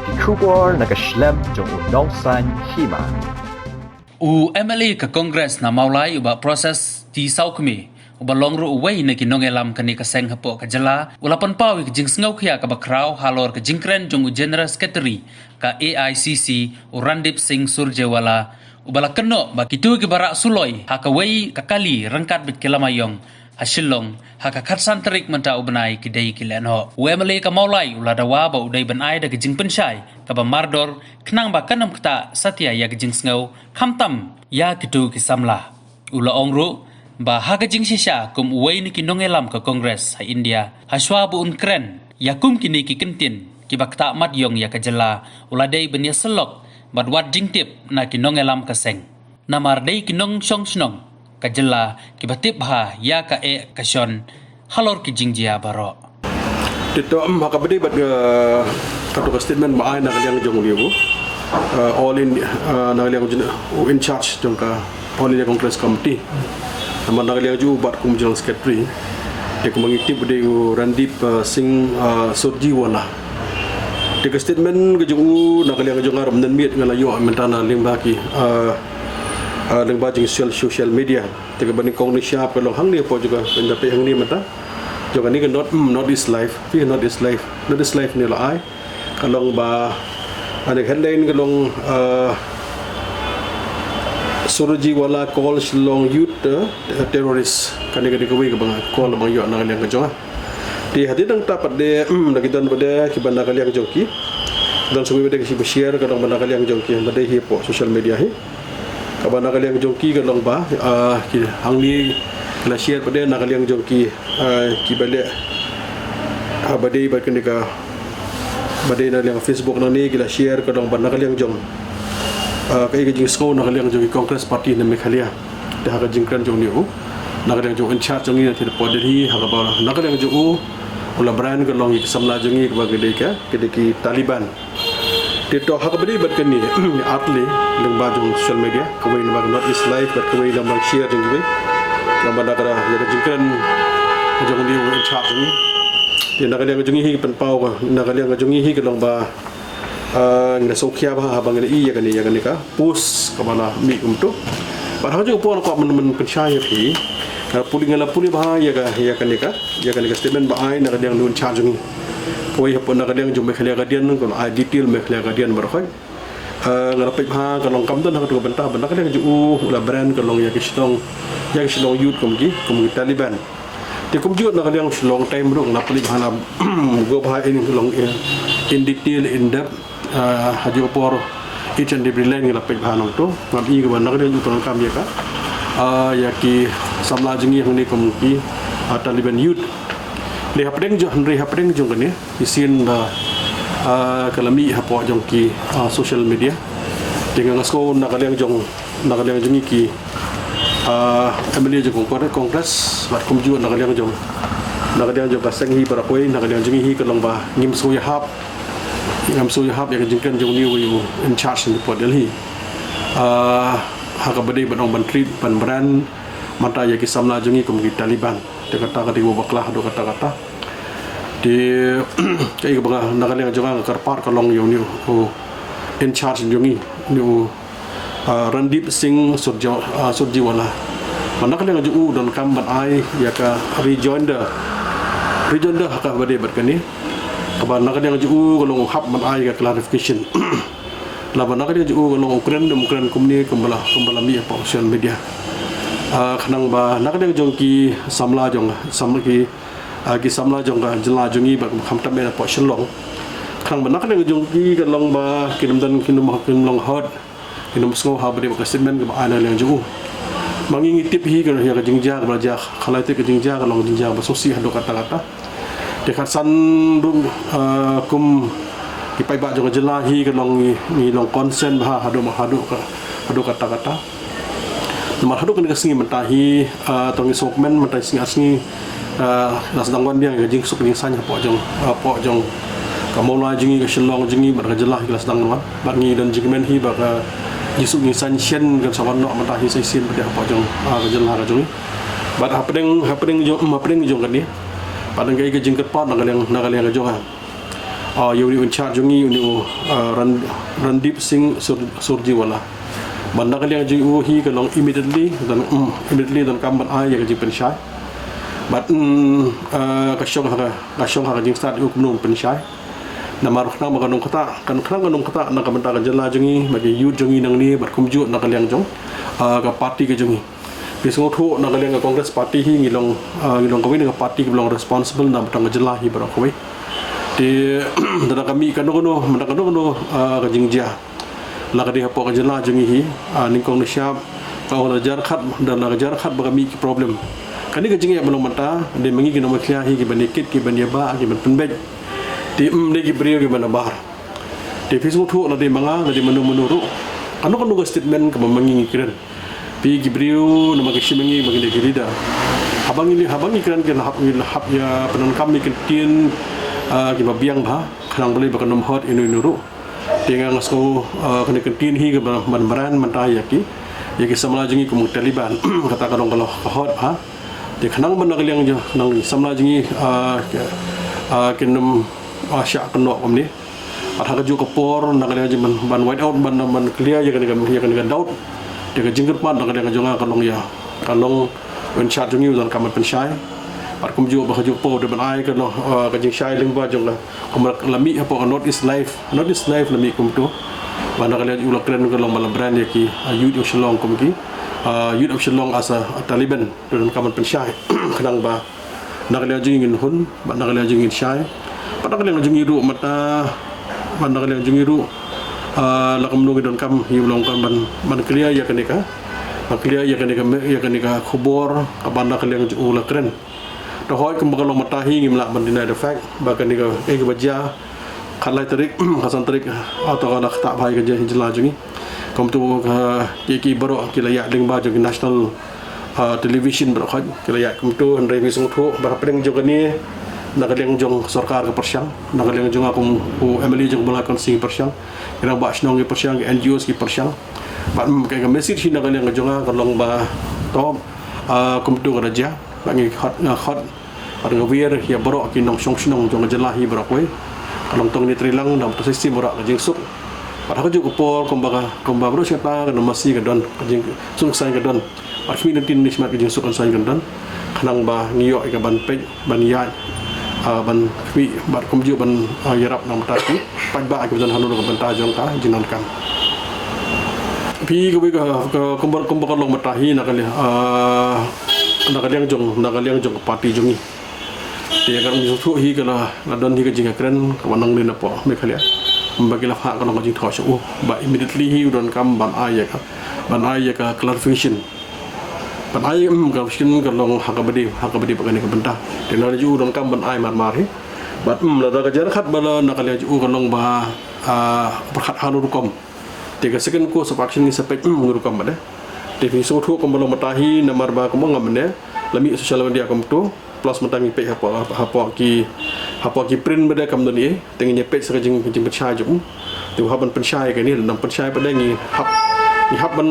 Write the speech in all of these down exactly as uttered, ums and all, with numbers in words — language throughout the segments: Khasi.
Ki khubor na ka shlem jong u Nongsaiñ Hima. U M L A ka Congress na Mawlai u Bah Proses T Sawkmie, uba long ruh uwei na ki nongïalam kane ka seng hapoh ka jylla, u la pynpaw ïa ka jingsngewkhia kaba khraw halor ka jingkren jong u General Secretary ka A I C C, u Randeep Singh Surjewala, uba la kynnoh ba kito kiba rah suloi ha kawei ka kali ryngkat bad ki lama ïong ha Shillong ha ka khatsan tarik mynta u bnai ki dei ki lehnoh. U M L A ka Mawlai u la dawa ba u dei ban ai da ka jingpynshai kaba mardor khnang ba kan ym ktah satia ïa ka jingsngew, khamtam ïa kito ki samla. U la ong ruh ba ha ka jingshisha kum uwei na ki nongïalam ka Congress ha India, hashwa ba un kren ïa kum kine ki kyntien kiba ktah mat ïong ïa ka jylla, u la dei ban ïasyllok bad wad jingtip na ki nongïalam ka seng. Namar dei ki nongshong shnong ka jylla kiba tip bha ïa ka eh ka shon halor ki jingjia baroh. Te to, em, ha kaba dei bad, eh, kato ka statement ba ai na ka liang jong u, eh, All India, eh, na ka liang jong u in charge jong ka All India Congress Committee. Namar na ka liang jong u bad kum General Secretary, te kumba ngi tip u dei u Randeep, eh, Singh, eh, Surjewala. Te ka statement ka jong u na ka liang jong nga ruh mynmiet nga la ïoh mynta na lyngba ki, eh, eh, lyngba jong social, social media. Te kaba nyngkong nyngshap ka long hangne hapoh jong ka, pynda peit hangne mynta. Jong kane ka North, mm, North East Live, phi North East Live. North East Live ne la ai. Ka long ba, ane headline ka long, uh, Surjewala call Shillong youth, uh, terrorist. Kane ka dei kawei kaba nga call ba nga ïoh na ka liang ka jong nga. Te hadien nangta pat de, mm, da ki don pat de kiba na ka liang jong ki. Don sngewbha pat de ki ba share ka long ba na ka liang jong ki ba dei hi hapoh social media hi. Kaba na ka liang jong ki ka long ba, ah, ki hangne ki la share pat de na ka liang jong ki, ah, kiba leh, ah, ba dei bad kane ka, ba dei na liang Facebook nangne ki la share ka long ba na ka liang jong, ah, kaei ka jingsngew na ka liang jong ki Congress Party na Meghalaya. Te ha ka jingkren jong une u, na ka liang jong u in charge jong ngi na, te hapoh Delhi, ha kaba na ka liang jong u u la brand ka long ïa ki samla jong ngi kaba ki dei ka, ki dei ki Taliban. Te to ha kaba dei bad kane, artylli lyngba jong social media, kawei na ba ka North East Live bad kawei na ba share jong kiwei. Kaba na ka, ïa ka jingkren jong une u in charge jong ngi. Te na ka liang jong ngi hi pynpaw ka, na ka liang jong ngi hi ka long ba, ah, ngi la sngewkhia bha haba ngi la i ïa kane, ïa kane ka post kaba la mih kumto. Bad ha kajuh ka por nga kwah ban, ban pynshai ïa phi. Nga la pule, nga la pule bha ïa ka, ïa kane ka, ïa kane ka statement ba ai na ka liang u in charge jong ngi. Kawei hapoh na ka liang jong Meghalaya Guardian, ka la ai detail Meghalaya Guardian baroh khoit. Ah, nga la peit bha ka long kam don ha kato ka bynta ba na ka liang jong u, u la brand ka long ïa ki Shillong, ïa ki Shillong youth kum ki, kum ki Taliban. Te kumjuh na ka liang Shillong Times ruh nga la pule bha, nga la go bha in ka long, eh, in detail, in depth. Ah, ha kajuh ka por each and every line nga la peit bha nangto. Ngam i kaba na ka liang jong u pyndonkam ïa ka, ah, ïa ki samla jong ngi hangne kum ki, ah, Taliban youth. Te hapdeng jong, hynrei hapdeng jong kane, shisien ba, ah, ka la mih hapoh jong ki, ah, social media. Te nga sngew na ka liang jong, na ka liang jong ngi ki, ah, M L A jong Cong-, Congress, bad kumjuh na ka liang jong, na ka liang jong ka seng hi baroh kawei, na ka liang jong ngi hi ka long ba ngim sngew ïahap, ngim sngew ïahap ïa ka jingkren jong une u in charge hapoh Delhi. Ah, ha kaba dei ban ong ban treat, ban brand mynta ïa ki samla jong ngi kum ki Taliban. Te kata ka dei kaba bakla haduh katta katta. Te kaei kaba nga, na ka liang jong nga nga kyrpad ka long ïa une u in charge jong ngi, une u, ah, Randeep Singh Surje-, ah, Surjewala. Ba na ka liang jong u donkam ban ai ïa ka rejoinder. Rejoinder ha kaba dei bad kane. Kaba na ka liang jong u ka long u hap ban ai ïa ka clarification. Laba na ka liang jong u ka long u kren, um kren kumne kumba la, kumba la mih hapoh social media. Ah, khnang ba na ka liang jong ki samla jong, samla ki, ah, ki samla jong ka jylla jong ngi bad khamtam eh hapoh Shillong. Khnang ba na ka liang jong ki ka long ba kin ym don, kin ym, kin ym long hurt, kin ym sngew ha ba dei bad ka statement kaba ai na ka liang jong u. Ma ngi ngi tip hi ka, ïa ka jingjia kaba la jia, khlem tip ka jingjia ka long jingjia ba sngewsih haduh katta katta. Te khatsan ruh, ah, kum ki paidbah jong ka jylla hi ka long ngi, ngi long concern bha haduh, haduh ka, haduh katta katta. Namar haduh kane ka sngi mynta hi, ah, to ngi sngewkmen mynta sngi, ah, la sdang wan biang ka jingsuk jingsaiñ hapoh jong, hapoh jong ka Mawlai jong ngi, ka Shillong jong ngi bad ka jylla hi la sdang wan. Bad ngi don jingkmen hi ba ka jingsuk jingsaiñ shen kan sa wan noh mynta hi sa shisien pat hapoh jong, ah, ka jylla ka jong ngi. Bad hapdeng, hapdeng jong, hapdeng jong kane. Bad ngi ka jingkyrpad na ka liang, na ka liang ka jong nga. Ah, ïa une u in charge jong ngi une u, ah, Ran-, Randeep Singh Sur-, Surjewala. Bad na ka liang jong u hi ka long immediately, don, mm, immediately donkam ban ai ïa ka jingpynshai. Bad, mm, ah, ka shong ha ka, ka shong ha ka jingstad u kumno pynshai. Namar khnang ba kan ym ktah, kan khnang kan ym ktah na ka bynta ka jylla jong ngi, bad ki youth jong ngi nangne, bad kumjuh na ka liang jong, ah, ka party ka jong ngi. Phi sngewthuh na ka liang ka Congress Party hi ngi long, ah, ngi long kawei na ka party kaba long responsible na bynta ka jylla hi baroh kawei. Te da ka mih kano kano, mynta kano kano, ah, ka jingjia. La ka dei hapoh ka jylla jong ngi hi, ah, nyngkong nyngshap, ka ong la ka jia khat, da la ka jia khat ba ka mih ki problem. Kane ka jingeh ba long mynta, dei ma ngi ki nongmihkhmat hi kiban ïa kit, kiban ïa bah, kiban pynbeit. Te, mm, dei ki briew kiban ïa bah. Te phi sngewthuh lada dei ma nga, lada dei mano mano ruh. Kano kano ka statement kaba ma ngi ngi kren. Phi ki briew namar ki shim ma ngi ba ngi dei ki leader. Haba ngi, haba ngi kren kin hap, ngi hap ïa pyndonkam ïa ki ktien, ah, kiba biang bha. Khnang balei ba kan ym hurt ïano ïano ruh. Te nga nga sngew, ah, kane ka ktien hi kaba ban brand mynta ïa ki, ïa ki samla jong ngi kum ki Taliban. Kata ka long ka long ka hurt bha. Te khnang ba na ka liang jong, khnang samla jong ngi, ah, ki, ah, kin ym, ah, shah kynnoh kumne. Bad ha kajuh ka por na ka liang jong ban, ban wipe out, ban, ban clear ïa kane ka, ïa kane ka doubt. Te ka jingkyrpad na ka liang jong nga ka long ïa, ka long u in charge jong ngi u donkam ban pynshai. Bad kumjuh ba ha kajuh ka por u dei ban ai ka long, ah, ka jingshai lyngba jong ka, kumba la mih hapoh ka North East Live, North East Live la mih kumto. Bad na ka liang u la kren ka long ba la brand ïa ki, ah, Youth of Shillong kum ki, ah, Youth of Shillong as a, a Taliban. Donkam ban pynshai. Khnang ba na ka liang jong ngi ngin hun, bad na ka liang jong ngi ngin shai. Bad na ka liang jong ngi ruh mynta, bad na ka liang jong ngi ruh, ah, la kumno ngi donkam, ngi long kan ban, ban clear ïa kane ka, ban clear ïa kane ka me-, ïa kane ka khubor, kaba na ka liang jong u la kren. Te hooid kumba ka long mynta hi ngim lah ban deny the fact, ba kane ka, eh, kaba jia, khatlai tarik, khatsan tarik, ah, to ka la ktah bha ïa ka jylla jong ngi. Kumto ka, ki, ki baroh, ki la ïaid lyngba jong ki national, ah, television baroh khoit, ki la ïaid kumto, hynrei phi sngewthuh, ba hapdeng jong kane, na ka liang jong sorkar ka pyrshang, na ka liang jong nga kum u M L A jong Mawlai Constituency ka pyrshang, ki rangbah shnong ki pyrshang, ki N G Os ki pyrshang. Bad, mm, ka, ka message hi na ka liang jong nga ka long ba to, ah, kumto ka da jia, ba ngi khot, nga khot, bad nga wiar ïa baroh ki nongshong shnong jong ka jylla hi baroh kawei. Ka long tang ne treilang, da bynta sa shisien baroh ka jingsuk. Bad ha kajuh ka por kumba ka, kumba baroh shi katta ka nongmasi ka don, ka jingsuk saiñ ka don. Bad khmih lynti ne shakhmat ka jingsuk kan saiñ kan don. Khnang ba ngi ïoh ïa ka ban peit, ban ïaid, ah, ban khmih, bad kumjuh ban, ah, ïarap na ka bynta ki paidbah kiba don hano hano ka bynta jong ka jingdonkam. Phi kawei ka, ka, kumba, kumba ka long mynta hi na ka liang, ah, na ka liang jong, na ka liang jong ka party jong ngi. Te ka long sngewthuh hi ka la, la don hi ka jingkren, kaba nang leh napoh Meghalaya. Ba ki la phah ka long ka jingthoh sha u. Ba immediately hi u donkam ban ai ïa ka, ban ai ïa ka clarification. Ban ai, mm, clarification ka long ha kaba dei, ha kaba dei bad kane ka bynta. Te na ka liang jong u donkam ban ai mar mar hi. Bad, mm, lada ka jia khat ba la na ka liang jong u ka long ba, ah, pyrkhat hano rukom. Te ka second course of action ngi sa peit, mm, ngi rukom bad eh. Te phi sngewthuh kumba long mynta hi namar ba kumba nga mynne, la mih social media kumto, plus mynta ngi peit hapoh, hapoh ki, hapoh ki print bad eh kam don eh, te ngin ïa peit sa ka jing, jingpynshai jong u. Te u hap ban pynshai kane, nang pynshai bad eh ngi hap, ngi hap ban,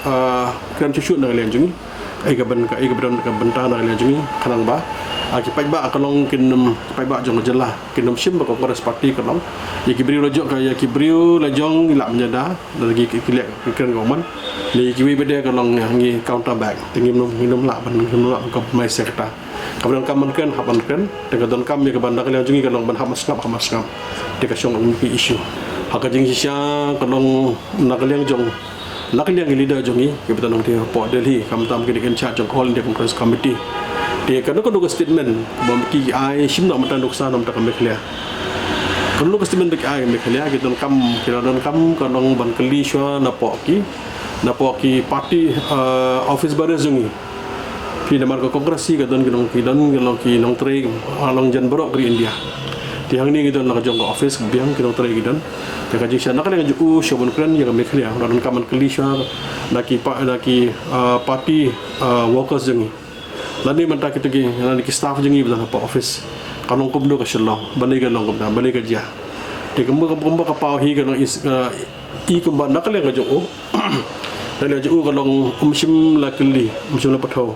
ah, kren shuh shuh na ka liang jong ngi. Ai ka ban, ka, ai ka ban, ka bynta na ka liang jong ngi, khnang ba, ah, ki paidbah ka long kin ym, ki paidbah jong ka jylla. Kin ym shim ba ka Congress Party ka long. Ïa ki briew la jong ka, ïa ki briew la jong ngi lah ban ïada, lada ki, ki, ki leh ki kren ka umman. Lada ïa kiwei pat de ka long ïa ngi counter back. Te ngim, ngim lah ban, ngim lah ban compromise ïa kata. Kaba donkam ban kren, hap ban kren. Te ka donkam ïa kaba na ka liang jong ngi ka long ban hap ban sngap, hap ban sngap. Te ka shong kum ki issue. Ha ka jingshisha ka long na ka liang jong Na ka liang ki leader jong ngi, kiba don hangtei hapoh Delhi, khamtam kine ki in charge jong ka All India Congress Committee. Te kano kano ka statement, ba ki ai shim na ka bynta nuksa na ka bynta ka Meghalaya. Kano ka statement ba ki ai Meghalaya, ki donkam, ki la donkam, ka long ban kylli shuwa napoh ki, napoh ki party, eh, office bearers jong ngi. Phi namar ka Congress hi ka don ki nong, ki don ki long ki nongtrei, ah, long jan baroh ka ri India. Te hangne ngi don la ka jong ka office ka biang ki nongtrei ki don. Te ka jingshisha na ka liang jong u shuwa ban kren ïa ka Meghalaya, la donkam ban kylli shuwa na ki pa, na ki, ah, party, ah, workers jong ngi. Lane mynta kito ki, lane ki staff jong ngi ba don hapoh office. Ka long kumno ka Shillong, balei ka long kumta, balei ka jia. Te kumba, kumba ka paw hi ka long is, ah, i kumba na ka liang ka jong u. Na ka liang jong u ka long um shym la kylli, um shym la pynthor.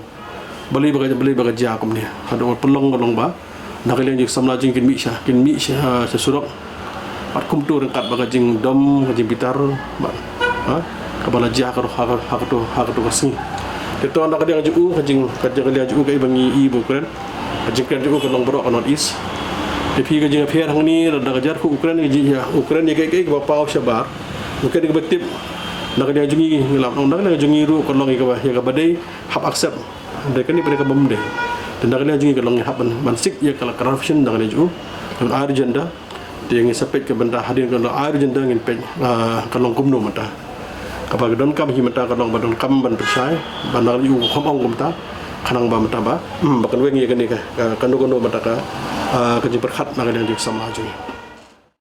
Balei ba ka, balei ba ka jia kumne. Haduh ba pynlong ka long ba, Na ka liang jong ki samla jong ngi kin mih sha, kin mih sha, sha surok. Bad kumta ryngkat bad ka jingdom, ka jingbitar, bad, ha, kaba la jia ha ka, ha ka, ha kato, ha kato ka sngi. Te to na ka liang jong u, ka jing, ka jing, ka liang jong u kaei ba ngi i ba u kren. Ka jingkren jong u ka long baroh ka North East. Te phi ka jingpher hangne, na ka jingkren ka jong u, u kren ïa kaei kaei kaba paw shabar. U kren ïa kaba tip. Na ka liang jong ngi ngi lam, na ka liang jong ngi ruh ka long ïa kaba, ïa kaba dei, hap accept. Dei kane pat kaba ym dei. Te na ka liang jong ngi ka long ngi hap ban, ban sik ïa ka la corruption na ka liang jong u. Ban ai agenda. Te ngi sa peit ka bynta hadien ka long ai agenda ngin peit, ah, ka long kumno mynta. Kaba ka donkam hi mynta ka long ba donkam ban pynshai, ba na ka liang jong u kham ong kumta. Khnang ba mynta ba, hmm, ba kan weng ïa kane ka, ka, kano kano mynta ka, ah, ka jingpyrkhat na ka liang jong ki samla jong ngi.